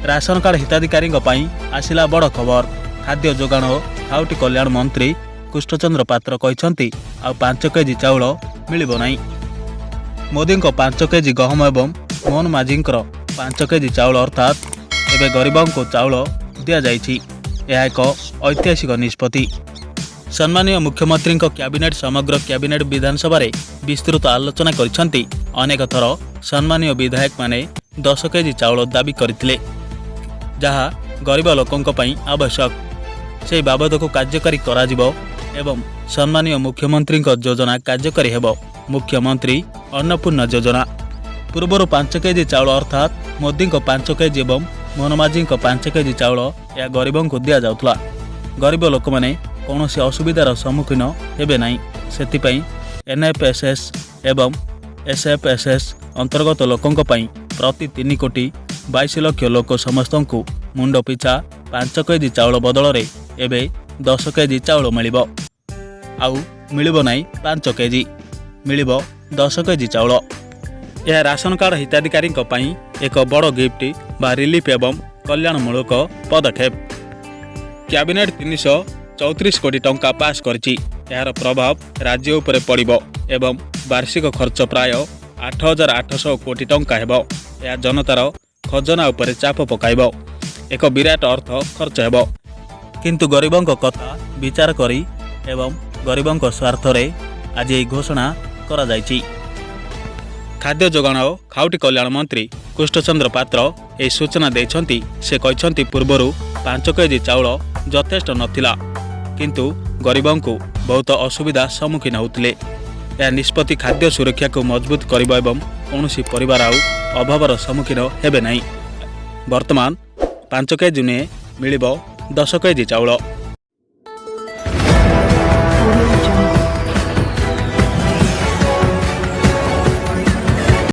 Ration card ହିତାଧିକାରୀଙ୍କ ପାଇଁ ଆସିଲା ବଡ଼ ଖବର। ଖାଦ୍ୟ ଯୋଗାଣ ଓ ଖାଉଟି କଲ୍ୟାଣ ମନ୍ତ୍ରୀ କୃଷ୍ଣଚନ୍ଦ୍ର ପାତ୍ର କହିଛନ୍ତି, ଆଉ 5 କେଜି ଚାଉଳ ମିଳିବ ନାହିଁ। ମୋଦିଙ୍କ 5 କେଜି ଗହମ ଏବଂ ମୋହନ ମାଝୀଙ୍କର 5 କେଜି ଚାଉଳ, ଅର୍ଥାତ୍ ଏବେ ଗରିବଙ୍କୁ ଚାଉଳ ଦିଆଯାଇଛି। ଏହା ଏକ ଐତିହାସିକ ନିଷ୍ପତ୍ତି। ସମ୍ମାନୀୟ ମୁଖ୍ୟମନ୍ତ୍ରୀଙ୍କ କ୍ୟାବିନେଟ୍, ସମଗ୍ର କ୍ୟାବିନେଟ୍ ବିଧାନସଭାରେ ବିସ୍ତୃତ ଆଲୋଚନା କରିଛନ୍ତି। ଅନେକ ଥର ସମ୍ମାନୀୟ ବିଧାୟକମାନେ 10 କେଜି ଚାଉଳ ଦାବି କରିଥିଲେ, ଯାହା ଗରିବ ଲୋକଙ୍କ ପାଇଁ ଆବଶ୍ୟକ। ସେହି ବାବଦକୁ କାର୍ଯ୍ୟକାରୀ କରାଯିବ ଏବଂ ସମ୍ମାନୀୟ ମୁଖ୍ୟମନ୍ତ୍ରୀଙ୍କ ଯୋଜନା କାର୍ଯ୍ୟକାରୀ ହେବ, ମୁଖ୍ୟମନ୍ତ୍ରୀ ଅନ୍ନପୂର୍ଣ୍ଣା ଯୋଜନା। ପୂର୍ବରୁ 5 କେଜି ଚାଉଳ, ଅର୍ଥାତ୍ ମୋଦିଙ୍କ 5 କେଜି ଏବଂ ମୋହନ ମାଝୀଙ୍କ 5 କେଜି ଚାଉଳ, ଏହା ଗରିବଙ୍କୁ ଦିଆଯାଉଥିଲା। ଗରିବ ଲୋକମାନେ କୌଣସି ଅସୁବିଧାର ସମ୍ମୁଖୀନ ହେବେ ନାହିଁ, ସେଥିପାଇଁ ଏନ୍ଏଫ୍ଏସ୍ଏସ୍ ଏବଂ ଏସ୍ଏଫ୍ଏସ୍ଏସ୍ ଅନ୍ତର୍ଗତ ଲୋକଙ୍କ ପାଇଁ ପ୍ରତି 3 କୋଟି 22 ଲକ୍ଷ ଲୋକ ସମସ୍ତଙ୍କୁ ମୁଣ୍ଡ ପିଛା 5 କେଜି ଚାଉଳ ବଦଳରେ ଏବେ 10 କେଜି ଚାଉଳ ମିଳିବ। ଆଉ ମିଳିବ ନାହିଁ 5 କେଜି, ମିଳିବ 10 କେଜି ଚାଉଳ। ଏହା ରାସନ କାର୍ଡ଼ ହିତାଧିକାରୀଙ୍କ ପାଇଁ ଏକ ବଡ଼ ଗିଫ୍ଟ ବା ରିଲିଫ୍ ଏବଂ କଲ୍ୟାଣମୂଳକ ପଦକ୍ଷେପ। କ୍ୟାବିନେଟ୍ 334 କୋଟି ଟଙ୍କା ପାସ୍ କରିଛି। ଏହାର ପ୍ରଭାବ ରାଜ୍ୟ ଉପରେ ପଡ଼ିବ ଏବଂ ବାର୍ଷିକ ଖର୍ଚ୍ଚ ପ୍ରାୟ 8,800 କୋଟି ଟଙ୍କା ହେବ। ଏହା ଜନତାର ଖଜନା ଉପରେ ଚାପ ପକାଇବ। ଏକ ବିରାଟ ଅର୍ଥ ଖର୍ଚ୍ଚ ହେବ। କିନ୍ତୁ ଗରିବଙ୍କ କଥା ବିଚାର କରି ଏବଂ ଗରିବଙ୍କ ସ୍ୱାର୍ଥରେ ଆଜି ଏହି ଘୋଷଣା କରାଯାଇଛି। ଖାଦ୍ୟ ଯୋଗାଣ ଓ ଖାଉଟି କଲ୍ୟାଣ ମନ୍ତ୍ରୀ କୃଷ୍ଣଚନ୍ଦ୍ର ପାତ୍ର ଏହି ସୂଚନା ଦେଇଛନ୍ତି। ସେ କହିଛନ୍ତି, ପୂର୍ବରୁ 5 କେଜି ଚାଉଳ ଯଥେଷ୍ଟ ନଥିଲା, କିନ୍ତୁ ଗରିବଙ୍କୁ ବହୁତ ଅସୁବିଧା ସମ୍ମୁଖୀନ ହେଉଥିଲେ। ଏହା ନିଷ୍ପତ୍ତି ଖାଦ୍ୟ ସୁରକ୍ଷାକୁ ମଜବୁତ କରିବ ଏବଂ କୌଣସି ପରିବାର ଆଉ ଅଭାବର ସମ୍ମୁଖୀନ ହେବେ ନାହିଁ। ବର୍ତ୍ତମାନ 5 କେଜି ନୁହେଁ, ମିଳିବ 10 କେଜି ଚାଉଳ।